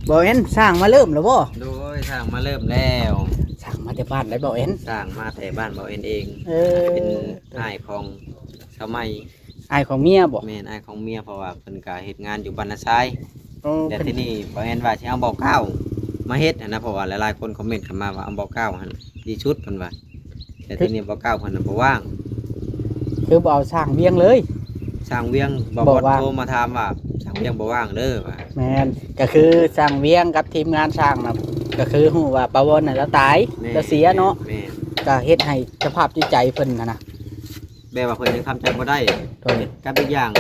ບໍ່ແອນ ສ້າງມາເລີ່ມແລ້ວບໍ່? ໂດຍ ສ້າງມາເລີ່ມແລ້ວ. ສ້າງມາແຕ່ບ້ານໃດບໍ່ແອນ? ສ້າງມາແຕ່ບ້ານບໍ່ແອນເອງ. ເອີ ເປັນອ້າຍຂອງສາວໃໝ່. ອ້າຍຂອງເມຍບໍ່? ແມ່ນ ອ້າຍຂອງເມຍ ເພາະວ່າເພິ່ນກະເຮັດງານຢູ່ບ້ານນາຊາຍ. ໂອ້ ແລ້ວ ເພິ່ນ ທີນີ້ບໍ່ແອນວ່າຊິເອົາບໍ່ກ້າວມາເຮັດຫັ້ນນະ ເພາະວ່າຫຼາຍໆຄົນຄອມເມັນເຂົ້າມາວ່າເອົາບໍ່ກ້າວຫັ້ນດີສຸດເພິ່ນວ່າ. ແຕ່ ຄື ທີນີ້ບໍ່ກ້າວເພິ່ນນະບໍ່ວ່າງ. ຄືບໍ່ເອົາຊ່າງວຽງເລີຍ? ຊ່າງວຽງ ບໍ່ ບໍ່ວ່າງ ໂທມາຖາມວ່າຊ່າງວຽງບໍ່ວ່າງເດີວ່າ. ແມ່ນ ກະຄືຊ່າງວຽງກັບທີມງານຊ່າງນະ ກະຄືຮູ້ວ່າປາວອນນະລາວຕາຍ. ແມ່ນ ລາວເສຍເນາະ. ແມ່ນ ກະເຮັດໃຫ້ສະພາບຈິດໃຈເພິ່ນຫັ້ນນະ ແບບວ່າເພິ່ນຍັງທຳໃຈບໍ່ໄດ້. ໂດຍ ກັບອີກຢ່າງ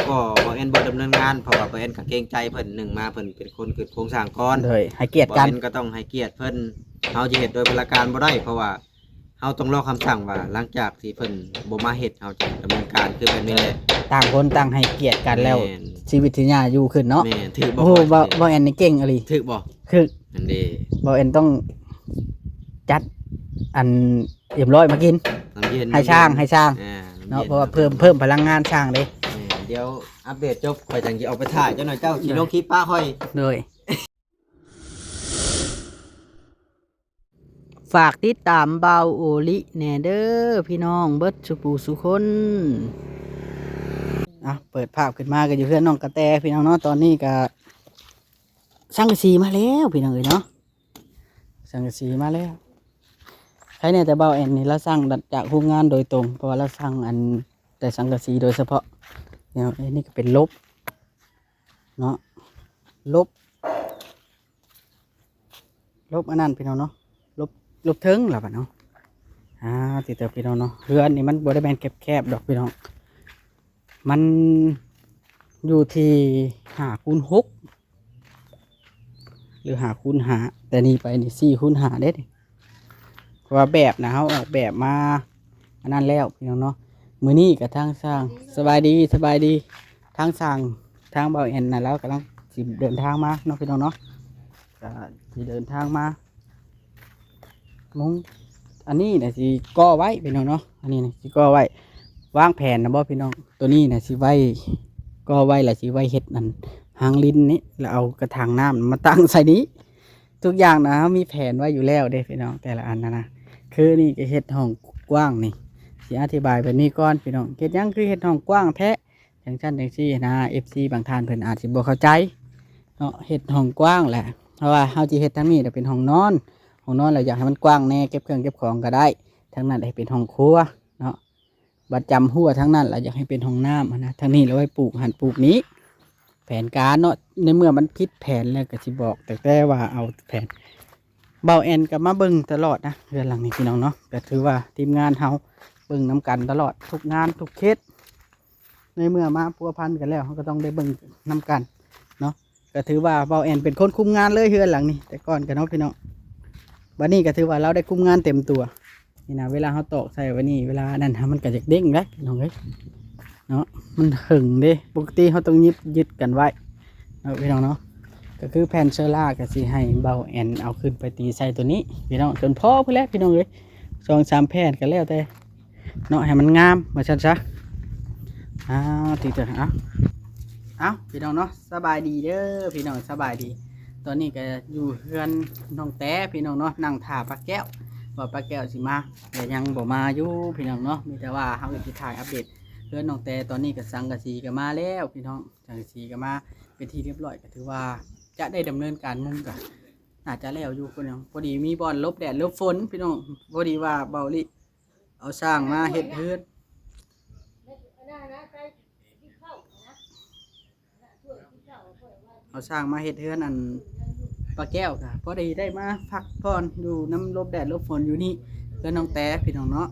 ກໍບໍ່ແອນບໍ່ດຳເນີນງານ ເພາະວ່າບໍ່ແອນກໍເກງໃຈເພິ່ນ. ໜຶ່ງມາເພິ່ນເປັນຄົນຄິດໂຄງສ້າງກ່ອນ. ໂດຍ ໃຫ້ກຽດກັນ. ບໍ່ແອນກໍຕ້ອງໃຫ້ກຽດເພິ່ນ. ເຮົາຈະເຮັດໂດຍພະລະການບໍ່ໄດ້ ເພາະວ່າເຮົາຕ້ອງລໍຄຳສັ່ງວ່າ ຫຼັງຈາກທີ່ເພິ່ນບໍ່ມາເຮັດ ເຮົາຈະດຳເນີນການຄືແບບນີ້ແຫຼະ. ຕ່າງຄົນຕ່າງໃຫ້ກຽດກັນແລ້ວ. ແມ່ນ ຊີວິດຊິຍາຢູ່ຂຶ້ນເນາະ. ແມ່ນ ຖືກບໍ່? ໂອ້ ເວົ້າ ເວົ້າແອນນີ້ເກັ່ງອີ່ຫຼີ. ຖືກບໍ່? ຄື ນັ້ນເດ້ ເວົ້າແອນຕ້ອງຈັດອັນ ເອັມຮ້ອຍມາກິນ ນ້ຳເຢັນ ໃຫ້ຊ່າງ ໃຫ້ຊ່າງ ອ່າ ເນາະ ນ້ຳເຢັນ ເພາະວ່າເພີ່ມ ເພີ່ມພະລັງງານຊ່າງເດ້. ແມ່ນ ດຽວອັບເດດຈົບ ຂ້ອຍຈັ່ງຊິອອກໄປຖ່າຍຈັກໜ່ອຍ ເຈົ້າຊິລົງຄລິບປະຂ້ອຍ. ໂດຍ ໂດຍ ຝາກຕິດຕາມບ່າວໂອລິແດ່ເດີພີ່ນ້ອງເບິດສູ່ຜູ້ສູ່ຄົນ. ອ່ະ ເປີດພາບຂຶ້ນມາກໍຢູ່ເຮືອນນ້ອງກະແຕພີ່ນ້ອງເນາະ. ຕອນນີ້ກໍສັງກະສີມາແລ້ວພີ່ນ້ອງເອີຍເນາະ. ສັງກະສີມາແລ້ວ. ໃຄແນ່ແຕ່ບ່າວແອນນີ້ລາວສັ່ງຈາກໂຮງງານໂດຍຕົງ ເພາະວ່າລາວສັ່ງອັນແຕ່ສັງກະສີໂດຍສະເພາະ. ແນວ ອັນນີ້ກໍເປັນລົບເນາະ ລົບ ລົບອັນນັ້ນພີ່ນ້ອງເນາະ ລົບ ລົບເທິງລະບາດເນາະ. ອ່າ ຕິດຕໍ່ພີ່ນ້ອງເນາະ ເຮືອນນີ້ມັນບໍ່ໄດ້ແມ່ນແຄບໆດອກພີ່ນ້ອງ ມັນຢູ່ທີ່ຫ້າຄູນຫົກ ຫຼືຫ້າຄູນຫ້າ ແຕ່ນີ້ໄປນີ້ສີ່ຄູນຫ້າເດ້ນີ້. ເພາະວ່າແບບນະ ເຮົາອອກແບບມາອັນນັ້ນແລ້ວພີ່ນ້ອງເນາະ. ມື້ນີ້ກະທາງຊ່າງ ສະບາຍດີ ສະບາຍດີ ທາງຊ່າງ ທາງບ່າວແອນນະ ລາວກຳລັງຊິເດີນທາງມາເນາະພີ່ນ້ອງເນາະ ກະຊິເດີນທາງມາ ມຸງ ອັນນີ້ນະຊິກໍ່ໄວ້ພີ່ນ້ອງເນາະ ອັນນີ້ນະຊິກໍ່ໄວ້ ວາງແຜນນະບໍ່ພີ່ນ້ອງ. ໂຕນີ້ນະຊິໄວ້ ກໍ່ໄວ້ລະຊິໄວ້ເຮັດອັນຮາງລິນນີ້ ລະເອົາກະຖາງນ້ຳມາຕັ້ງໃສ່ນີ້. ທຸກຢ່າງນະເຮົາມີແຜນໄວ້ຢູ່ແລ້ວເດ້ພີ່ນ້ອງ ແຕ່ລະອັນນະນະ. ຄືນີ້ກະເຮັດຫ້ອງກວ້າງນີ້ ຊິອະທິບາຍແບບນີ້ກ່ອນພີ່ນ້ອງ ເຮັດຫຍັງຄືເຮັດຫ້ອງກວ້າງແທ້ ຈັ່ງຊັ້ນຈັ່ງຊີ້ນະ ເອັຟຊີບາງທ່ານເພິ່ນອາດຊິບໍ່ເຂົ້າໃຈເນາະ. ເຮັດຫ້ອງກວ້າງແຫຼະ ເພາະວ່າເຮົາຊິເຮັດທາງນີ້ລະເປັນຫ້ອງນອນ ຫ້ອງນອນລະຢາກໃຫ້ມັນກວ້າງແດ່ ເກັບເຄື່ອງເກັບຂອງກໍໄດ້. ທາງນັ້ນໃຫ້ເປັນຫ້ອງຄົວເນາະ ບັດຈຳຮົ້ວທາງນັ້ນລະຢາກໃຫ້ເປັນຫ້ອງນ້ຳຫັ້ນນະ ທາງນີ້ລະໄວ້ປູກຫັ້ນປູກນີ້. ແຜນການເນາະ ໃນເມື່ອມັນຜິດແຜນແລ້ວກໍຊິບອກ ແຕ່ ແຕ່ວ່າເອົາແຜນ ບ່າວແອນກໍມາເບິ່ງຕະຫຼອດນະ ເຮືອນຫຼັງນີ້ພີ່ນ້ອງເນາະ ກໍຖືວ່າທີມງານເຮົາເບິ່ງນຳກັນຕະຫຼອດ ທຸກງານທຸກເຂດ. ໃນເມື່ອມາພົວພັນກັນແລ້ວ ເຮົາກໍຕ້ອງໄດ້ເບິ່ງນຳກັນເນາະ. ກໍຖືວ່າບ່າວແອນເປັນຄົນຄຸມງານເລີຍເຮືອນຫຼັງນີ້ ແຕ່ກ່ອນກໍເນາະພີ່ນ້ອງ. ບັດນີ້ກໍຖືວ່າລາວໄດ້ຄຸມງານເຕັມຕົວນີ້ນະ. ເວລາເຮົາຕອກໃສ່ໄວ້ນີ້ ເວລານັ້ນ ມັນກໍຢາກເດ້ງໄດ໋ພີ່ນ້ອງເອີຍເນາະ ມັນເຖິງເດ້. ປົກກະຕິເຮົາຕ້ອງຍຶດ ຍຶດກັນໄວ້ເນາະພີ່ນ້ອງເນາະ. ກໍຄືແຜ່ນເຊີລາກໍຊິໃຫ້ບ່າວແອນເອົາຂຶ້ນໄປຕີໃສ່ຕົວນີ້ພີ່ນ້ອງ ຈົນພໍພຸ້ນແຫຼະພີ່ນ້ອງເອີຍ ສອງສາມແຜ່ນກໍແລ້ວແຕ່ ເນາະ ໃຫ້ມັນງາມວ່າຊັ້ນຊະ. ອ້າວ ຕິເຕີ ເອົາ ເອົາ ພີ່ນ້ອງເນາະ ສະບາຍດີເດີພີ່ນ້ອງ ສະບາຍດີ. ຕອນນີ້ກໍຢູ່ເຮືອນນ້ອງແຕພີ່ນ້ອງເນາະ ນັ່ງຖ້າປ້າແກ້ວ ວ່າປ້າແກ້ວຊິມາ ແຕ່ຍັງບໍ່ມາຢູ່ພີ່ນ້ອງເນາະ. ມີແຕ່ວ່າເຮົາກໍຊິຖ່າຍອັບເດດເຮືອນນ້ອງແຕ. ຕອນນີ້ກໍສັງກະສີກໍມາແລ້ວພີ່ນ້ອງ ສັງກະສີກໍມາເປັນທີ່ຮຽບຮ້ອຍ ກໍຖືວ່າຈະໄດ້ດຳເນີນການມຸງ ກໍໜ້າຈະແລ້ວຢູ່ພີ່ນ້ອງ. ພໍດີມີບ່ອນຫຼົບແດດຫຼົບຝົນພີ່ນ້ອງ ພໍດີວ່າເບົາລິ ເອົາຊ່າງມາເຮັດເຮືອນ ເອົາຊ່າງມາເຮັດເຮືອນອັນປ້າແກ້ວ ກະພໍດີໄດ້ມາພັກຜ່ອນຢູ່ນຳຫຼົບແດດຫຼົບຝົນຢູ່ນີ້ ເຮືອນນ້ອງແຕພີ່ນ້ອງເນາະ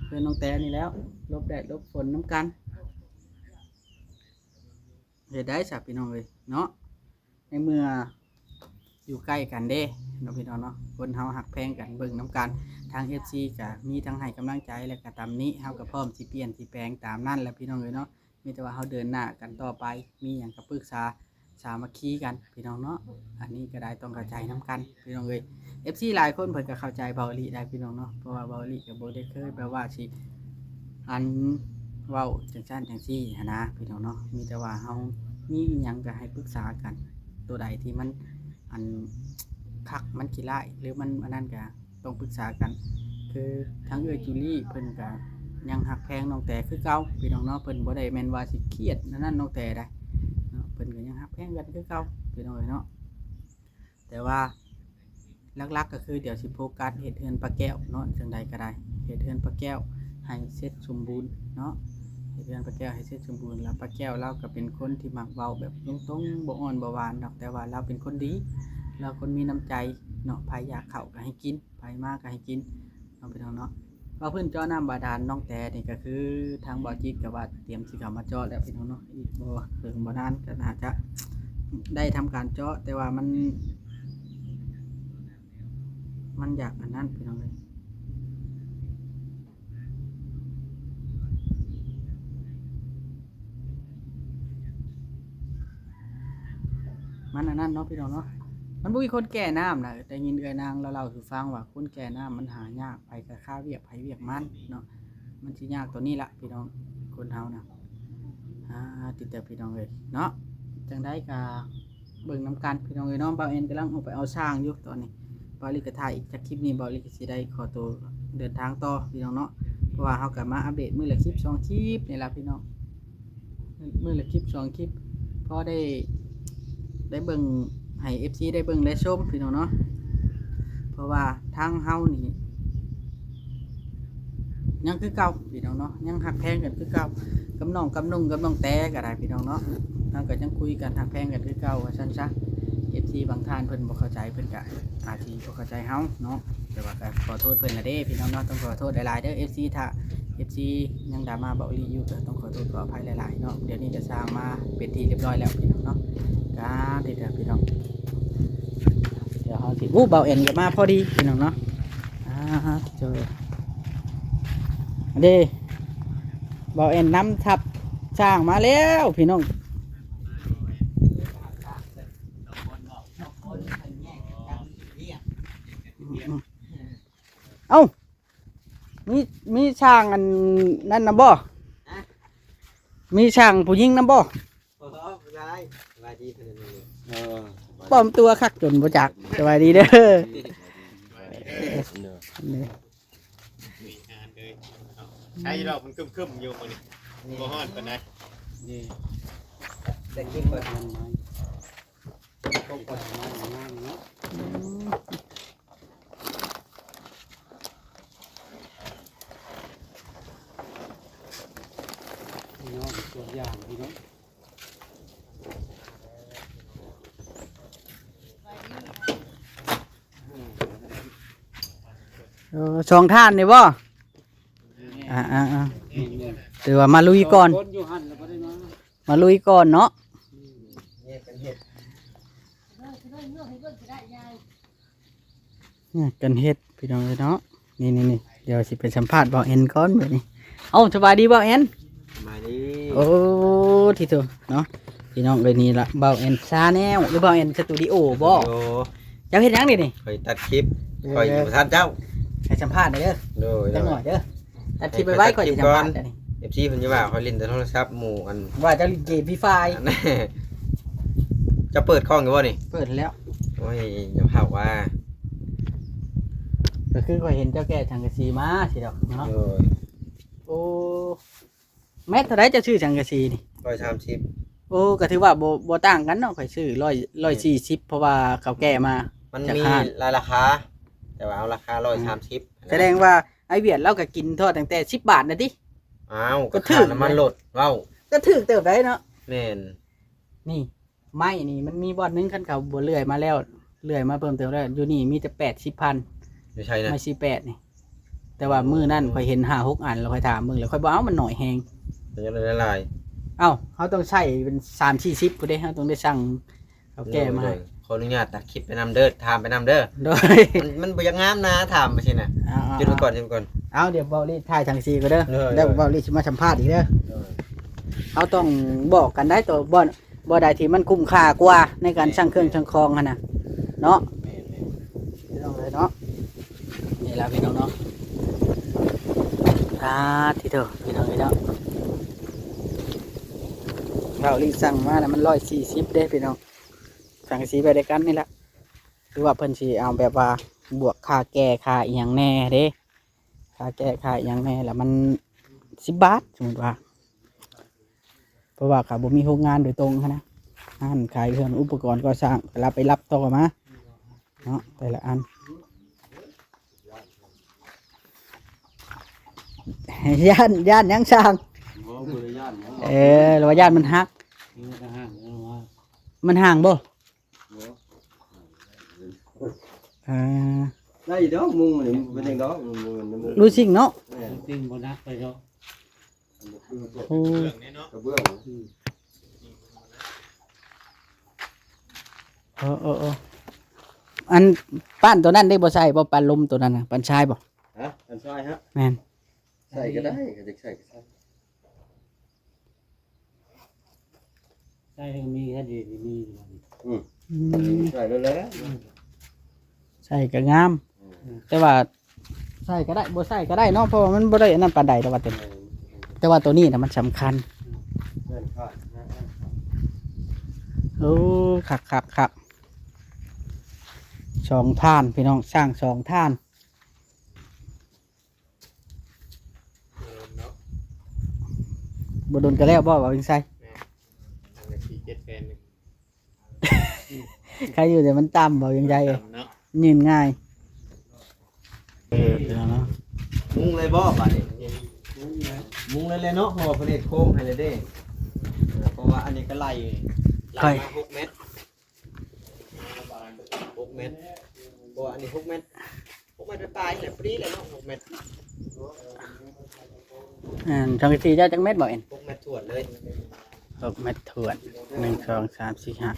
ເຮືອນນ້ອງແຕນີ້ແລ້ວ ຫຼົບແດດຫຼົບຝົນນຳກັນ. ເຮັດໄດ້ຊະພີ່ນ້ອງເອີຍເນາະ ໃນເມື່ອຢູ່ໃກ້ກັນເດ້ເນາະພີ່ນ້ອງເນາະ ຄົນເຮົາຮັກແພງກັນເບິ່ງນຳກັນ. ທາງເອັຟຊີກະມີທັງໃຫ້ກຳລັງໃຈ ແລະກະຕຳໜິ ເຮົາກະພ້ອມຊິປ່ຽນຊິແປງຕາມນັ້ນແຫຼະພີ່ນ້ອງເອີຍເນາະ. ມີແຕ່ວ່າເຮົາເດີນໜ້າກັນຕໍ່ໄປ ມີຫຍັງກະປຶກສາສາມັກຄີກັນພີ່ນ້ອງເນາະ. ອັນນີ້ກະໄດ້ຕ້ອງເຂົ້າໃຈນຳກັນພີ່ນ້ອງເອີຍ. ເອັຟຊີຫຼາຍຄົນເພິ່ນກະເຂົ້າໃຈເບົາອີ່ຫຼີໄດ໋ພີ່ນ້ອງເນາະ ເພາະວ່າເບົາອີ່ຫຼີກະບໍ່ໄດ້ເຄີຍແບບວ່າຊິ ອັນ ເວົ້າຈັ່ງຊັ້ນຈັ່ງຊີ້ຫັ້ນນະພີ່ນ້ອງເນາະ. ມີແຕ່ວ່າເຮົາມີອີ່ຫຍັງກະໃຫ້ປຶກສາກັນ ໂຕໃດທີ່ມັນ ອັນຄັກ ມັນຂີ້ຮ້າຍ ຫຼືມັນອັນນັ້ນ ກະຕ້ອງປຶກສາກັນ. ຄືທາງເອື້ອຍຈູລີເພິ່ນກະຍັງຮັກແພງນ້ອງແຕຄືເກົ່າ ພີ່ນ້ອງເນາະ. ເພິ່ນບໍ່ໄດ້ແມ່ນວ່າຊິຄຽດອັນນັ້ນນ້ອງແຕໃດ໋ເນາະ, ເພິ່ນກະຍັງຮັກແພງກັນຄືເກົ່າ ພີ່ນ້ອງເອີຍເນາະ. ແຕ່ວ່າຫຼັກໆ ກໍຄືດຽວຊິໂຟກັສເຮັດເຮືອນປ້າແກ້ວເນາະ, ຈັ່ງໃດກໍໄດ້ ເຮັດເຮືອນປ້າແກ້ວໃຫ້ເສັດສົມບູນເນາະ, ເຮັດເຮືອນປ້າແກ້ວໃຫ້ເສັດສົມບູນ. ແລ້ວປ້າແກ້ວລາວກໍເປັນຄົນທີ່ມັກເວົ້າແບບຕົງໆ ບໍ່ອ່ອນບໍ່ຫວານດອກ, ແຕ່ວ່າລາວເປັນຄົນດີ, ລາວຄົນມີນ້ຳໃຈເນາະ, ໃຜຢາກເຂົ້າກໍໃຫ້ກິນ, ໃຜມາກໍໃຫ້ກິນເນາະ ພີ່ນ້ອງເນາະ. ວ່າພື້ນເຈາະນ້ຳບາດານນ້ອງແຕນີ້ ກໍຄືທາງບ່າວຈິດກໍວ່າຕຽມຊິເຂົ້າມາເຈາະແລ້ວ ພີ່ນ້ອງເນາະ, ອີກບໍ່ເຖິງບໍ່ນານກໍໜ້າຈະໄດ້ທຳການເຈາະ, ແຕ່ວ່າມັນ ມັນຢາກອັນນັ້ນ ພີ່ນ້ອງເອີຍ. ມັນອັນນັ້ນເນາະ ພີ່ນ້ອງເນາະ, ມັນບໍ່ມີຄົນແກ່ນ້ຳນະ. ໄດ້ຍິນເອື້ອຍນາງລາວເລົ່າສູ່ຟັງວ່າ ຄົນແກ່ນ້ຳມັນຫາຍາກ, ໃຜກໍຄາວຽກໃຜວຽກມັນເນາະ. ມັນຊິຍາກຕົວນີ້ລະ ພີ່ນ້ອງ, ຄົນເຮົານະ ອ່າ ຕິດແຕ່ ພີ່ນ້ອງເອີຍເນາະ. ຈັ່ງໃດກໍເບິ່ງນຳກັນ ພີ່ນ້ອງເອີຍເນາະ. ບ່າວແອນກຳລັງອອກໄປເອົາຊ່າງຢູ່ຕອນນີ້, ບ່າວລິກກໍຖ່າຍອີກຈັກຄລິບນີ້ ບ່າວລິກກໍຊິໄດ້ຂໍຕົວເດີນທາງຕໍ່ ພີ່ນ້ອງເນາະ. ເພາະວ່າເຮົາກໍມາອັບເດດມື້ລະຄລິບສອງຄລິບນີ້ລະ ພີ່ນ້ອງ. ມື້ລະຄລິບສອງຄລິບ ພໍໄດ້ ໄດ້ເບິ່ງ ໃຫ້ເອັຟຊີໄດ້ເບິ່ງໄດ້ຊົມ ພີ່ນ້ອງເນາະ. ເພາະວ່າທາງເຮົານີ້ຍັງຄືເກົ່າ ພີ່ນ້ອງເນາະ, ຍັງຮັກແພງກັນຄືເກົ່າ ກັບນ້ອງ ກັບນຸ່ງ ກັບນ້ອງແຕກໍໄດ້ ພີ່ນ້ອງເນາະ. ເຮົາກໍຍັງຄຸຍກັນ ຮັກແພງກັນຄືເກົ່າ ວ່າຊັ້ນຊະ. ເອັຟຊີບາງທ່ານເພິ່ນບໍ່ເຂົ້າໃຈ ເພິ່ນກໍອາດຊິບໍ່ເຂົ້າໃຈເຮົາເນາະ, ແຕ່ວ່າກໍຂໍໂທດເພິ່ນນະເດ້ ພີ່ນ້ອງເນາະ. ຕ້ອງຂໍໂທດຫຼາຍໆເດີ ເອັຟຊີ ຖ້າ ເອັຟຊີຍັງດຣາມາເບົາອີ່ຫຼີຢູ່ ກໍຕ້ອງຂໍໂທດຂໍອະໄພຫຼາຍໆເນາະ. ດຽວນີ້ກໍສ້າງມາເປັນທີ່ຮຽບຮ້ອຍແລ້ວ ພີ່ນ້ອງເນາະ. ການທີ່ເດີ ພີ່ນ້ອງ ດຽວເຮົາຊິ ໂອ້ ເບົາແອນກໍມາພໍດີ ພີ່ນ້ອງເນາະ. ອ່າ ເຈີ ເດ້ ເບົາແອນນຳທັບຊ້າງມາແລ້ວ ພີ່ນ້ອງ. ເອົ້າ ມີ ມີຊ່າງອັນນັ້ນນຳບໍ່? ຮະ? ມີຊ່າງຜູ້ຍິງນຳບໍ່? ບໍ່ ຜູ້ຊາຍ. ສະບາຍດີເພິ່ນ. ເອີ ປອມຕົວຄັກຈົນບໍ່ຈັກ. ສະບາຍດີເດີ. ສະບາຍດີເດີ. ນີ້ ໃຊ້ດອກມັນຄຶ້ມໆຢູ່ມື້ນີ້ ບໍ່ຮ້ອນປານໃດ. ນີ້ ໄດ້ກິນບໍ່? ອືມ ພີ່ນ້ອງ ຕົວຢ່າງ ພີ່ນ້ອງ. ເອີ ສອງທ່ານນີ້ບໍ່? ອ່າໆໆ ຖືວ່າມາລຸຍກ່ອນ ມາລຸຍກ່ອນເນາະ. ແຍກກັນເຮັດ ແຍກກັນເຮັດ ພີ່ນ້ອງເອີຍເນາະ. ນີ້ໆໆ ດຽວຊິໄປສຳພາດເບົາແອນກ່ອນບາດນີ້. ເອົ້າ ສະບາຍດີເບົາແອນ. ສະບາຍດີ. ໂອ້ ທິໂທເນາະ ພີ່ນ້ອງເອີຍ. ນີ້ລະເບົາແອນຊາແນວ ຫຼືເບົາແອນສະຕູດິໂອບໍ່? ສະຕູດິໂອ. ເຈົ້າເຮັດຫຍັງນີ້ນີ້? ຂ້ອຍຕັດຄລິບ. ເອີ ຂ້ອຍຢູ່ປະທານເຈົ້າ ໃຫ້ສຳພາດໜ່ອຍເດີ. ໂດຍ ຈັກໜ້ອຍເດີ. ຕັດຄລິບໄວ້ໆ ຂ້ອຍຊິສຳພາດອັນນີ້. ເອັຟຊີເພິ່ນຈະວ່າຂ້ອຍຫຼິ້ນແຕ່ໂທລະສັບໝູ່ ອັນ ວ່າເຈົ້າຫຼິ້ນເກມຟຣີຟາຍ. ເຈົ້າເປີດກ້ອງຢູ່ບໍ່ນີ້? ເປີດແລ້ວ. ໂອ້ຍ ຢ່າເວົ້າວ່າ ກໍຄືຂ້ອຍເຫັນເຈົ້າແກະສັງກະສີມາຊິດອກເນາະ. ໂດຍ. ໂອ້ ແມັດເທົ່າໃດເຈົ້າຊື້ສັງກະສີນີ້? ຮ້ອຍສາມສິບ. ໂອ້ ກໍຖືວ່າບໍ່ ບໍ່ຕ່າງກັນເນາະ, ຂ້ອຍຊື້ຮ້ອຍ ຮ້ອຍສີ່ສິບ ເພາະວ່າເຂົາແກະມາ. ມັນມີຫຼາຍລາຄາ ແຕ່ວ່າເອົາລາຄາຮ້ອຍສາມສິບ. ສະແດງວ່າ ອ້າຍວຽດລາວກໍກິນທອດຕັ້ງແຕ່ສິບບາດນະຕິ. ອ້າວ ກໍຖືກ ຄ່ານ້ຳມັນລົດ ເວົ້າ ກໍຖືກເຕີບໄດ໋ເນາະ. ແມ່ນ. ນີ້ ໄມ້ນີ້ມັນມີບ່ອນໜຶ່ງ ຄັນເຂົາບໍ່ເລື່ອຍມາແລ້ວ ເລື່ອຍມາເພີ່ມເຕີມແລ້ວ ຢູ່ນີ້ມີແຕ່ແປດສິບພັນ. ຢູ່ໃສນະ? ໄມ້ສີ່ແປດນີ້. ແຕ່ວ່າມື້ນັ້ນ ໂອ້ ຂ້ອຍເຫັນຫ້າຫົກອັນ ແລ້ວຂ້ອຍຖາມເບິ່ງ ແລ້ວຂ້ອຍບໍ່ເອົາ ມັນໜ້ອຍແຮງ. ເອົາ ເຮົາຕ້ອງໃຊ້ເປັນສາມສີ່ສິບພຸ້ນເດ້ ເຮົາຕ້ອງໄດ້ສັ່ງ ເຂົາແກະມາໃຫ້. ໂດຍ ໂດຍ ຂໍອະນຸຍາດຕັດຄລິບໄປນຳເດີ ຖາມໄປນຳເດີ. ໂດຍ ມັນ ມັນບໍ່ຢາກງາມນະ ຖາມຈັ່ງຊີ້ນະ. ເອົາ ຈຸດໄວ້ກ່ອນ ຈຸດໄວ້ກ່ອນ. ເອົາ ດຽວເບົາລີຖ່າຍສັງກະສີກ່ອນເດີ. ໂດຍ ແລ້ວເບົາລີຊິມາສຳພາດອີກເດີ. ໂດຍ ເຮົາຕ້ອງບອກກັນໄດ້ ໂຕບ່ອນ ບ່ອນໃດທີ່ມັນຄຸ້ມຄ່າກວ່າໃນການ ແມ່ນ ສັ່ງເຄື່ອງ ແມ່ນ ສັ່ງຂອງຫັ້ນນະເນາະ. ແມ່ນ ແມ່ນ ພີ່ນ້ອງເອີຍເນາະ. ນີ້ລະ ພີ່ນ້ອງເນາະ ອາ ທິໂທ ພີ່ນ້ອງເອີຍເນາະ. ເບົາລີສັ່ງມານະ ມັນຮ້ອຍສີ່ສິບເດ້ ພີ່ນ້ອງ. ສັງກະສີໄປດ້ວຍກັນນີ້ລະ. ຄືວ່າເພິ່ນຊິເອົາແບບວ່າບວກຄ່າແກ່ຄ່າອີ່ຫຍັງແດ່ເດ້ ຄ່າແກ່ຄ່າອີ່ຫຍັງແດ່ ແລ້ວມັນສິບບາດ ສົມມຸດວ່າ ເພາະວ່າເຂົາບໍ່ມີໂຮງງານໂດຍຕົງຫັ້ນນະ ຮ້ານຂາຍເຄື່ອງອຸປະກອນກໍ່ສ້າງ ເວລາໄປຮັບຕໍ່ມາເນາະ ແຕ່ລະອັນ ຢ້ານ ຢ້ານຫຍັງຊ່າງ? ບໍ່ ບໍ່ໄດ້ຢ້ານຫຍັງ. ເອີ ລາວວ່າຢ້ານມັນຫັກ. ເອີ ມັນຫັກ ມັນຫ່າງບໍ່? ບໍ່ ເອີ ໄດ້ຢູ່ດອກ ມຸງນີ້ມັນເປັນຫຍັງດອກ ມຸງ ມຸງ ມຸງ ລູຊິງເນາະ ແມ່ນ ລູຊິງບໍ່ໜັກໄປດອກ. ໂອ້ ກະເບື້ອງ ອືມ ເອີ ເອີ ເອີ ອັນປ້ານໂຕນັ້ນໄດ້ບໍ່ໃສ່ບໍ່? ປ້ານລົມໂຕນັ້ນນະ ປ້ານຊາຍບໍ່? ຮະ? ປ້ານຊາຍຮະ? ແມ່ນ ໃສ່ກະໄດ້ ກະຢາກໃສ່ກະໃສ່. ໃສ່ກະມີ ກະດີ ມີຢູ່. ອືມ ອືມ ໃສ່ໂລດແຫຼະ ອືມ ໃສ່ກະງາມ ອືມ ແຕ່ວ່າໃສ່ກະໄດ້ ບໍ່ໃສ່ກະໄດ້ເນາະ ເພາະວ່າມັນບໍ່ໄດ້ອັນນັ້ນປານໃດ ແຕ່ວ່າໂຕ ແຕ່ວ່າໂຕນີ້ນະມັນສຳຄັນ ແມ່ນ ໂອ້ ຄັກໆໆ ສອງທ່ານ ພີ່ນ້ອງ ຊ່າງສອງທ່ານ. ເນາະ ບໍ່ດົນກະແລ້ວບໍ່ ບ່າວວຽງໄຊ? ແມ່ນ ອັນລະສີ່ເຈັດແສນໜຶ່ງ ໃຄຢູ່ແຕ່ມັນຕ່ຳ ບ່າວວຽງໄຊ ມັນຕ່ຳເນາະ ຍື່ນງ່າຍ. ເອີ ເນາະ ມຸງເລີຍບໍ່ບາດນີ້? ມຸງເລີຍແຫຼະເນາະ ເພາະວ່າເພິ່ນເຮັດໂຄງໃຫ້ແລ້ວເດ້ ເພາະວ່າອັນນີ້ກະໄລ່ ໄລ່ມາຫົກແມັດ. ຫົກແມັດ ເພາະວ່າອັນນີ້ຫົກແມັດ ຫົກແມັດປາຍໆແຫຼະ ພໍດີແຫຼະເນາະ ຫົກແມັດ. ອັນ ຊ່ອງເອັຟຊີ ເຈົ້າຈັກແມັດບໍ່ເອັນ? ຫົກແມັດຖ້ວນເລີຍ ຫົກແມັດຖ້ວນ ໜຶ່ງ ສອງ ສາມ ສີ່ ຫ້າ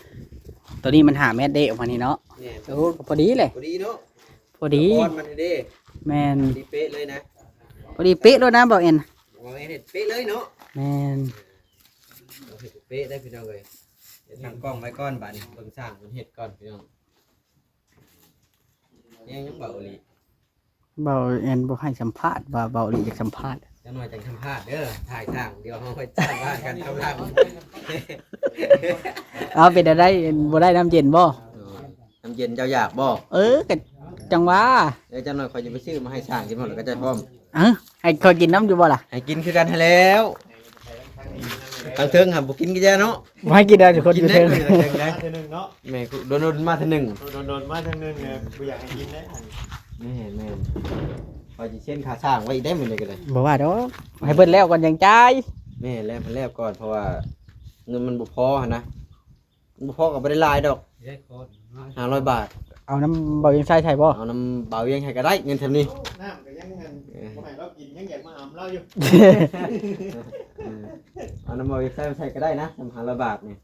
ໂຕນີ້ມັນຫ້າແມັດເດ້ ອອກມານີ້ເນາະ. ແມ່ນ ໂອ້ ກະພໍດີແຫຼະ ພໍດີເນາະ ພໍດີ ກ້ອນມັນເດ້ ແມ່ນ ພໍດີເປະເລີຍນະ ພໍດີເປະໂລດນະ ບ່າວເອັນ ບ່າວເອັນເຮັດເປະເລີຍເນາະ. ແມ່ນ ເຮົາເຮັດເປະໄດ້ພີ່ນ້ອງເອີຍ ເຮັດຕັ້ງກ້ອງໄວ້ກ່ອນ ບາດນີ້ເບິ່ງຊ່າງເພິ່ນເຮັດກ່ອນພີ່ນ້ອງ. ຍັງ ຍັງເບົາອີ່ຫຼີ ເບົາແອນບໍ່ໃຫ້ສຳພາດ ວ່າເບົາອີ່ຫຼີຢາກສຳພາດ ຈັກໜ້ອຍຈັ່ງສຳພາດເດີ ຖ່າຍຊ່າງ ດຽວເຮົາຄ່ອຍສຳພາດກັນກຳລັງ. ເອົາ ເປັນແນວໃດ ບໍ່ໄດ້ນ້ຳເຢັນບໍ່? ນ້ຳເຢັນເຈົ້າຢາກບໍ່? ເອີ ກະຈັ່ງວ່າ ເອີ ຈັກໜ້ອຍຂ້ອຍຈະໄປຊື້ມາໃຫ້ຊ່າງກິນ ແລ້ວກະຈະພ້ອມ. ເອີ ໃຫ້ຂ້ອຍກິນນຳຢູ່ບໍ່ລະ? ໃຫ້ກິນຄືກັນຫັ້ນແຫຼ້ວ ທາງເທິງຫັ້ນບໍ່ກິນກະຢ່າເນາະ ບໍ່ໃຫ້ກິນໄດ້ທຸກຄົນຢູ່ເທິງ ມາເທື່ອໜຶ່ງເນາະ ແມ່ນ ດົນໆມາເທື່ອໜຶ່ງ ດົນໆມາເທື່ອໜຶ່ງ ບໍ່ຢາກໃຫ້ກິນເດ້. ແມ່ນໆ ຂ້ອຍຊິເຊັນຄ່າສ້າງໄວ້ອີກໄດ໋ມື້ນີ້ກະໄດ້ ບໍ່ວ່າດອກ ໃຫ້ເພິ່ນແລ້ວກ່ອນຈັ່ງຈ່າຍ. ແມ່ນແລ້ວ ເພິ່ນແລ້ວກ່ອນ ເພາະວ່າເງິນມັນບໍ່ພໍຫັ້ນນະ ບໍ່ພໍກະບໍ່ໄດ້ຫຼາຍດອກ ຫ້າຮ້ອຍບາດ. ເອົານຳບ່າວວຽງໄຊໃສ່ບໍ່? ເອົານຳບ່າວວຽງໃສ່ກະໄດ້ ເງິນສ່ຳນີ້ ນ້ຳກະຍັງ ອັນ ເອີ ບໍ່ໃຫ້ລາວກິນ ຍັງຢາກມາອຳລາວຢູ່. ເອີ ເອົານຳບ່າວວຽງໄຊໃສ່ກະໄດ້ນະ ສ່ຳຫ້າຮ້ອຍບາດນີ້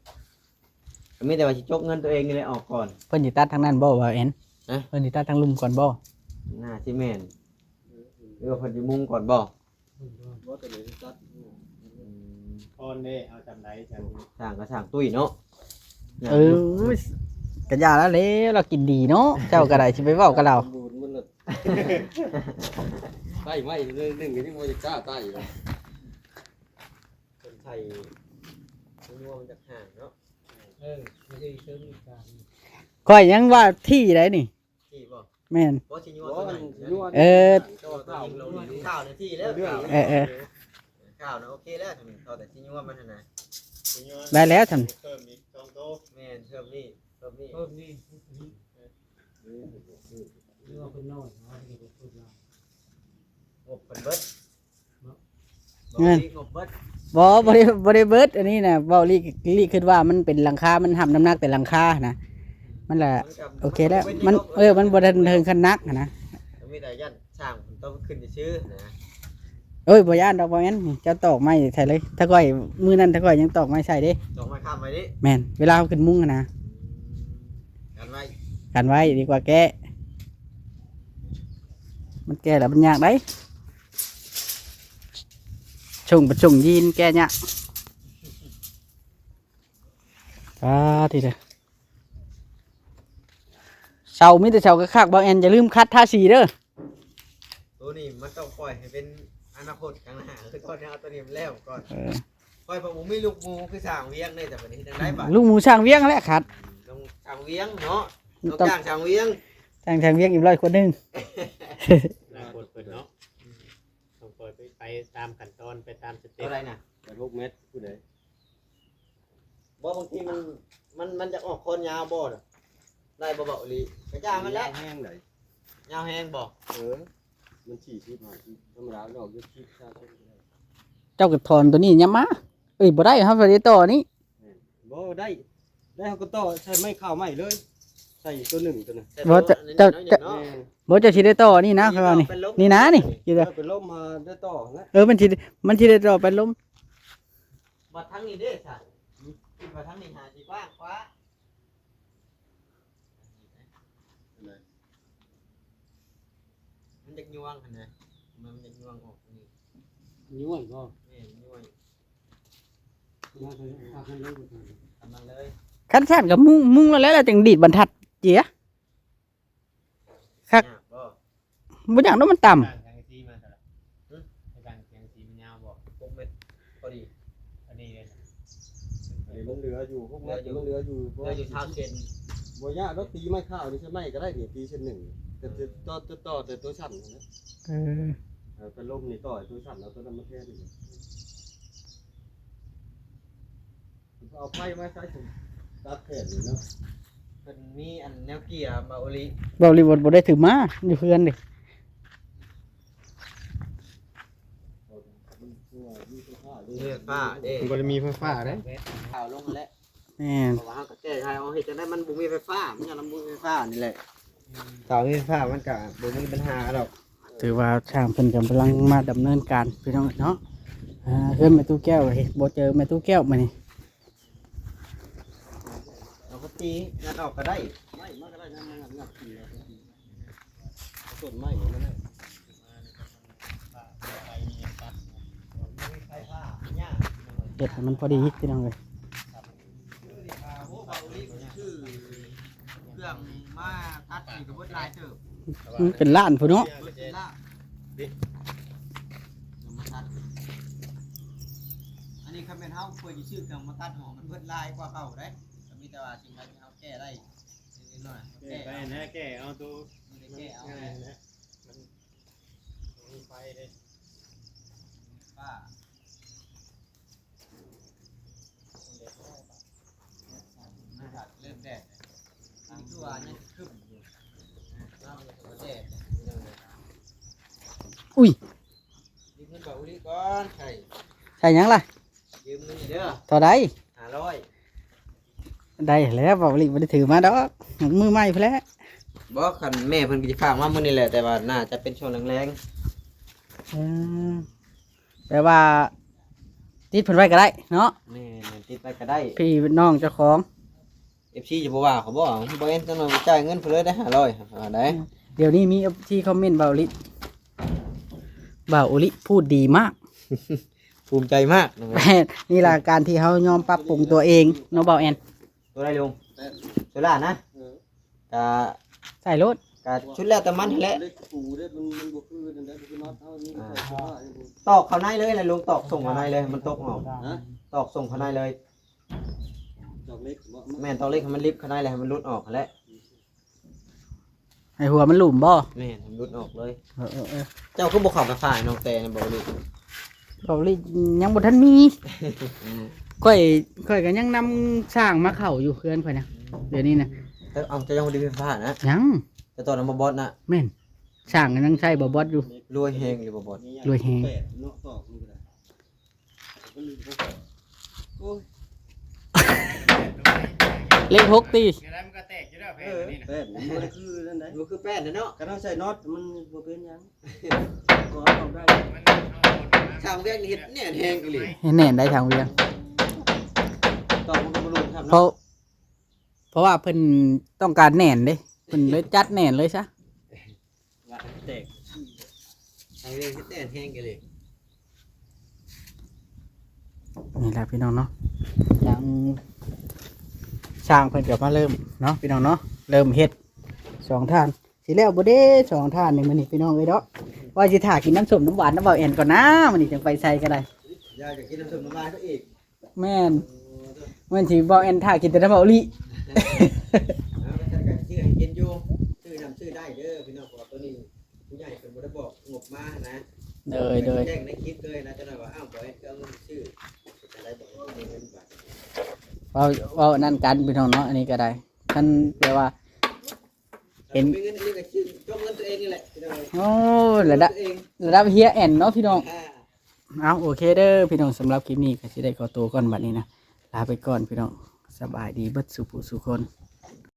ກະມີແຕ່ວ່າຊິຈົກເງິນໂຕເອງນີ້ແຫຼະອອກກ່ອນ. ເພິ່ນຊິຕັດທາງນັ້ນບໍ່ ບ່າວແອນ? ຮະ? ເພິ່ນຊິຕັດທາງລຸ່ມກ່ອນບໍ່? ໜ້າຊິແມ່ນ ຫຼືວ່າເພິ່ນຊິມຸງກ່ອນບໍ່? ບໍ່ ໂຕນີ້ຕັດ ອືມ ອ່ອນເດ້ ເອົາຊ່ຳໃດຊ່ຳນີ້ ສ້າງກະຊ່າງຕຸ້ຍເນາະ. ເອີ ກະຢ່າລະແຫຼະ ລາວກິນດີເນາະ ເຈົ້າກະໄດ້ ຊິໄປເວົ້າກັບລາວ ໄຕ້ໄມ້ໜຶ່ງກະຍັງບໍ່ຢາກກ້າໄຕ້ຢູ່ ເພິ່ນໃສ່ນົວມັນຈະຫ່າງເນາະ. ເອີ ຂ້ອຍຍັງວ່າທີ່ໃດນີ້ ທີ່ບໍ່ ແມ່ນ ບໍ່ຊິຍົວ ເອີ ຂ້າວນະທີ່ແລ້ວ ເອີ ເອີ ຂ້າວນະໂອເຄແລ້ວ ເທົ່າແຕ່ຊິຍົວມັນຫັ້ນນະ ໄດ້ແລ້ວຊັ້ນ ເພີ່ມອີກສອງໂຕ ແມ່ນ ເພີ່ມນີ້ ເພີ່ມນີ້ ເພີ່ມນີ້ ຫຼືວ່າເພິ່ນນ້ອຍ ງົບເພິ່ນເບິດ ເງິນ ບໍ່ ບໍ່ໄດ້ ບໍ່ໄດ້ເບິດ ອັນນີ້ນະ ເວົ້າລີ້ ລີ້ຄິດວ່າມັນເປັນຫຼັງຄາ ມັນຮັບນ້ຳໜັກແຕ່ຫຼັງຄາຫັ້ນນະ ມັນລະ ໂອເຄແລ້ວ ມັນ ເອີ ມັນບໍ່ທັນເຖິງຂັ້ນໜັກຫັ້ນນະ ມີແຕ່ຢ້ານຊ່າງມັນຕ້ອງຂຶ້ນຊື່ໆນະ. ໂອ້ຍ ບໍ່ຢ້ານດອກ ບໍ່ແມ່ນ ເຈົ້າຕອກໄມ້ໃສ່ເລີຍ ຖ້າຂ້ອຍ ມື້ນັ້ນຖ້າຂ້ອຍຍັງຕອກໄມ້ໃສ່ເດ້ ຕອກໄມ້ຄ້ຳໄວ້ເດ້ ແມ່ນ ເວລາເຮົາຂຶ້ນມຸງຫັ້ນນະ ກັນໄວ້ ກັນໄວ້ດີກວ່າແກ້ ມັນແກ້ແລ້ວມັນຍາກໄດ໋. ຊົງປະຊົງຢີນແກ້ຍາກ ປາດ ເສົາມີແຕ່ເສົາຄັກໆ ບ່າວແອນ ຢ່າລືມຂັດທາສີເດີ ໂຕນີ້ມັນຕ້ອງປ່ອຍໃຫ້ເປັນອະນາຄົດຂ້າງໜ້າ ຄືກ່ອນເຮົາເອົາໂຕນີ້ມັນແລ້ວກ່ອນ ເອີ ຂ້ອຍບໍ່ມີລູກໝູຄືຊ່າງວຽງເດ້ ແຕ່ບັດນີ້ຈັ່ງໃດບາດ ລູກໝູຊ່າງວຽງຫັ້ນແຫຼະຂັດ ຕ້ອງຊ່າງວຽງເນາະ. ຕ້ອງຈ້າງຊ່າງວຽງ ຈ້າງຊ່າງວຽງອີກຮ້ອຍກວ່າໜຶ່ງ ອະນາຄົດເພິ່ນເນາະ ອືມ ຕ້ອງຄ່ອຍໄປ ໄປຕາມຂັ້ນຕອນ ໄປຕາມສະເຕັບ ເທົ່າໃດນະ? ແປດຫົກແມັດ ຜູ້ໃດ? ບໍ່ ບາງທີມັນ ມັນ ມັນຈະອອກຄອນຍາວບໍ່ນະ? ໄດ້ບໍ່ເບົາອີ່ຫຼີ? ກະຢ່າມັນແຫຼະ ຍາວແຮງໃດ໋ ຍາວແຮງບໍ່? ເອີ ມັນສີ່ສິບ ຫ້າສິບ ທຳມະດາມັນອອກຢູ່ສິບ ຊາວເຊັນກໍໄດ້ ເຈົ້າກໍຖອນໂຕນີ້ຫຍັງມາ ເອີຍ ບໍ່ໄດ້ ເຮົາບໍ່ໄດ້ຕໍ່ນີ້ ແມ່ນ ບໍ່ໄດ້ ໄດ້ ເຮົາກໍຕໍ່ໃສ່ໄມ້ຂາວໃໝ່ເລີຍ ໃສ່ໂຕໜຶ່ງໂຕນັ້ນ ບໍ່ ເຈົ້າ ເຈົ້າ ເຈົ້າ ແມ່ນ ບໍ່ ເຈົ້າຊິໄດ້ຕໍ່ນີ້ນະ ຂ້ອຍວ່ານີ້ ນີ້ນະ ນີ້ ເອີ ຢູ່ເດີ ເອີ ເປັນລົມ ເຮົາໄດ້ຕໍ່ຫັ້ນແຫຼະ ເອີ ມັນຊິ ມັນຊິໄດ້ຕໍ່ເປັນລົມ ບັດທາງນີ້ເດ້ຊະ ຄິດວ່າທາງນີ້ຫາຊິກວ້າງກວ່າ ອັນໃດ? ມັນຢາກຍ່ວງຫັ້ນນະ ມັນຢາກຍ່ວງອອກນີ້ ຍ້ວຍບໍ່? ແມ່ນ ຍ້ວຍ ມາເລີຍ ເອົາຄັນນັ້ນເລີຍ ຄັນນັ້ນເລີຍ ຄັນຊັ້ນກໍມຸງ ມຸງແລ້ວ ແລ້ວຈຶ່ງດີດບັນທັດເຈຍ ຄັກ ຍາກບໍ່? ບໍ່ຍາກດອກ ມັນຕ່ຳ ສ້າງສັງກະສີມາຊັ້ນລະ ຫຶ? ສ້າງສັງກະສີມັນຍາວບໍ່? ຫົກແມັດ ພໍດີ ພໍດີເລີຍ ອັນນີ້ມັນເຫຼືອຢູ່ຫົກແມັດ ເຫຼືອຢູ່ ມັນເຫຼືອຢູ່ ເຫຼືອຢູ່ຊາວເຊັນ ບໍ່ຍາກດອກ ຕີໄມ້ຂາວນີ້ ໃຊ້ໄມ້ກໍໄດ້ນີ້ ຕີເຊັນໜຶ່ງ ແຕ່ ອືມ ຕໍ່ ຕໍ່ ຕໍ່ແຕ່ຕົວສັ້ນຫັ້ນນະ ເອີ ເອີ ເປັນລົມນີ້ ຕໍ່ຕົວສັ້ນ ເອົາຕົວນັ້ນມາແທນນີ້ ເອົາໄຟມາໃສ່ ຕັດແຜ່ນນີ້ເນາະ ເພິ່ນມີອັນແນວເກຍ ເບົາອີ່ຫຼີ ເບົາອີ່ຫຼີ ບໍ່ ບໍ່ໄດ້ຖືມາ ຢູ່ເຮືອນເດ້ ມີໄຟຟ້າເດ້ ມັນບໍ່ໄດ້ມີໄຟຟ້າເດ້ ຂາວລົງຫັ້ນແຫຼະ ແມ່ນ ເພາະວ່າເຮົາກໍແກ້ໄຂເອົາ ເຮັດຈັ່ງໃດມັນບໍ່ມີໄຟຟ້າ ມັນຍ້ອນມັນບໍ່ມີໄຟຟ້ານີ້ແຫຼະ ຖ້າມີໄຟຟ້າມັນກໍບໍ່ມີບັນຫາດອກ ຖືວ່າຊ່າງເພິ່ນກຳລັງມາດຳເນີນການ ພີ່ນ້ອງເນາະ ອ່າ ເຮືອນແມ່ຕູ້ແກ້ວ ເຮີ້ຍ ບໍ່ເຈີແມ່ຕູ້ແກ້ວມື້ນີ້ ເອົາກໍຕີ ງັດອອກກໍໄດ້ ໄມ້ມາກໍໄດ້ ງັດ ງັດ ງັດຕີ ເອົາຕົ້ນໄມ້ມັນນະ ເຮັດໃຫ້ມັນພໍດີ ພີ່ນ້ອງເອີຍ ເຄື່ອງມາຕັດນີ້ກໍເບິດຫຼາຍເຕີບ ອືມ ເປັນລ້ານພຸ້ນເນາະ ເບິດເປັນລ້ານ ເຄື່ອງມາຕັດ ອັນນີ້ຄັນແມ່ນເຮົາເປີດຊິຊື້ເຄື່ອງມາຕັດຫອມ ມັນເບິດຫຼາຍກວ່າເກົ່າເດ້ ກໍມີແຕ່ວ່າສິ່ງໃດທີ່ເຮົາແກ້ໄດ້ນິດໆໜ້ອຍໆ ແກ້ໄປນະ ແກ້ເອົາໂຕ ມີແຕ່ແກ້ເອົາ ມັນງ່າຍນະ ມັນມີໄຟເດ້ ຟ້າ ອຸ້ຍ ຢືມເງິນເບົາອີ່ຫຼີກ່ອນ ໃສ່ ໃສ່ຫຍັງລະ? ຢືມເງິນເດີ ເທົ່າໃດ? ຫ້າຮ້ອຍ ໄດ້ແລ້ວ ເບົາອີ່ຫຼີບໍ່ໄດ້ຖືມາດອກ ມື້ໃໝ່ພຸ້ນແຫຼະ ບໍ່ ຄັນແມ່ເພິ່ນກໍຊິຝາກມາມື້ນີ້ແຫຼະ ແຕ່ວ່າໜ້າຈະເປັນຊ່ວງແລງໆ ເອີ ແປວ່າຕິດເພິ່ນໄວ້ກໍໄດ້ເນາະ ແມ່ນ ຕິດໄວ້ກໍໄດ້ ພີ່ນ້ອງເຈົ້າຂອງ ເອັຟຊີ ຈະບໍ່ວ່າເຂົາບໍ່? ບໍ່ເຫັນຈັກໜ້ອຍ ບໍ່ຈ່າຍເງິນເພິ່ນເລີຍໄດ໋ ຫ້າຮ້ອຍ ວ່າໄດ໋ ອືມ ດຽວນີ້ມີ ເອັຟຊີ ຄອມເມັນ ເບົາອີ່ຫຼີ ເບົາອີ່ຫຼີ ພູດດີມາກ ພູມໃຈມາກ ແມ່ນ ນີ້ລະການທີ່ເຮົາຍອມປັບປຸງຕົວເອງເນາະ ເບົາແອນ ຕົວໃດລຸງ? ໂຊລ່ານະ ເອີ ກະໃສ່ໂລດ ກະສຸດແລ້ວແຕ່ມັນຫັ້ນແຫຼະ ເຫຼັກປູເດ້ ມັນ ມັນບໍ່ຄືນັ້ນເດ້ ບໍ່ຄືນັອດເຮົານີ້ ອ່າ ຕອກເຂົ້າໃນເລີຍແຫຼະລຸງ ຕອກສົ່ງເຂົ້າໃນເລີຍ ມັນຕົກອອກ ຮະ ຕອກສົ່ງເຂົ້າໃນເລີຍ ຕອກເຫຼັກບໍ່? ແມ່ນ ຕອກເຫຼັກໃຫ້ມັນລິບເຂົ້າໃນແຫຼະ ໃຫ້ມັນຫຼຸດອອກຫັ້ນແຫຼະ ໃຫ້ຫົວມັນຫຼຸມບໍ່? ແມ່ນ ໃຫ້ມັນຫຼຸດອອກເລີຍ ເອີ ເອີ ເອີ ເຈົ້າຄືບໍ່ເຂົ້າໄຟຟ້າໃຫ້ນ້ອງແຕນະ ເບົາອີ່ຫຼີ? ເບົາອີ່ຫຼີ ຍັງບໍ່ທັນມີ ຂ້ອຍ ຂ້ອຍກໍຍັງນຳຊ່າງມາເຂົ້າຢູ່ເຮືອນຂ້ອຍນະ ດຽວນີ້ນະ ເອີ ເອົາ ເຈົ້າຍັງບໍ່ໄດ້ໄຟຟ້ານະ? ຍັງ ເຈົ້າຕໍ່ນຳບ່າວບອດນະ? ແມ່ນ ຊ່າງກໍຍັງໃຊ້ບ່າວບອດຢູ່ ລວຍແຮງອີ່ຫຼີບ່າວບອດ ລວຍແຮງ ແປດເນາະ ຕອກມັນກໍໄດ້ ໂອ້ຍ ເລກຫົກຕິ ແນວໃດມັນກໍແຕກຢູ່ແລ້ວ ແພງ ເອີ ນີ້ນະ ແປດ ມັນບໍ່ໄດ້ຄືນັ້ນໃດ ບໍ່ຄືແປດເນາະ ຄັນເຮົາໃສ່ນັອດມັນບໍ່ເປັນຫຍັງ ກໍເອົາໄດ້ ມັນເອົາ ຊ່າງວຽງນີ້ເຮັດແໜ້ນແຮງອີ່ຫຼີ ເຮັດແໜ້ນໄດ໋ຊ່າງວຽງ ຕອກມັນກໍບໍ່ລົງຊ້ຳເນາະ ເພາະ ເພາະວ່າເພິ່ນຕ້ອງການແໜ້ນເດ້ ເພິ່ນເລີຍຈັດແໜ້ນເລີຍຊະ ງານແຕກ ໃຫ້ເຮັດແໜ້ນແຮງອີ່ຫຼີ ນີ້ແຫຼະພີ່ນ້ອງເນາະ ທາງຊ່າງເພິ່ນກໍມາເລີ່ມເນາະ ພີ່ນ້ອງເນາະ ເລີ່ມເຮັດ ສອງທ່ານ ຊິແລ້ວບໍ່ເດ້ ສອງທ່ານນີ້ ມື້ນີ້ພີ່ນ້ອງເອີຍເນາະ ວ່າຊິຖ້າກິນນ້ຳສົ້ມນ້ຳຫວານນຳເບົາແອນກ່ອນນາ ມື້ນີ້ຈັ່ງໄປໃສກໍໄດ້ ຢາກກິນນ້ຳສົ້ມນ້ຳຫວານເຂົາອີກ ແມ່ນ ໂອ້ ແມ່ນຊິເບົາແອນຖ້າກິນແຕ່ນຳເບົາອີ່ຫຼີ ເອົາ ແລ້ວກໍຊິຊື້ໃຫ້ ກິນຢູ່ ຊື້ນຳຊື້ໄດ້ເດີພີ່ນ້ອງ ເພາະວ່າໂຕນີ້ຜູ້ໃຫຍ່ເພິ່ນບໍ່ໄດ້ບອກງົບມານະ ໂດຍ ໂດຍ ແຈ້ງໃນຄລິບເລີຍນະ ຈັກໜ້ອຍວ່າ ອ້າວ ບໍ່ເຮັດຄືເອົາເງິນຊື້ ເປັນຈັ່ງໃດບໍ່ມີເງິນບາດ ເວົ້າ ເວົ້ານັ້ນກັນພີ່ນ້ອງເນາະ ອັນນີ້ກໍໄດ້ ຄັນແບບວ່າ ເຫັນ ມີເງິນອີ່ຫຼີກໍຊື້ ຈົກເງິນຕົວເອງນີ້ແຫຼະ ພີ່ນ້ອງເອີຍ ໂອ້ ລະດັບ ຕົວເອງ ລະດັບເຮຍແອນເນາະພີ່ນ້ອງ ອ່າ ເອົາ ໂອເຄເດີພີ່ນ້ອງ ສຳລັບຄລິບນີ້ກໍຊິໄດ້ຂໍໂຕກ່ອນບັດນີ້ນະ ລາໄປກ່ອນພີ່ນ້ອງ ສະບາຍດີເບິດສູ່ຜູ້ສູ່ຄົນ.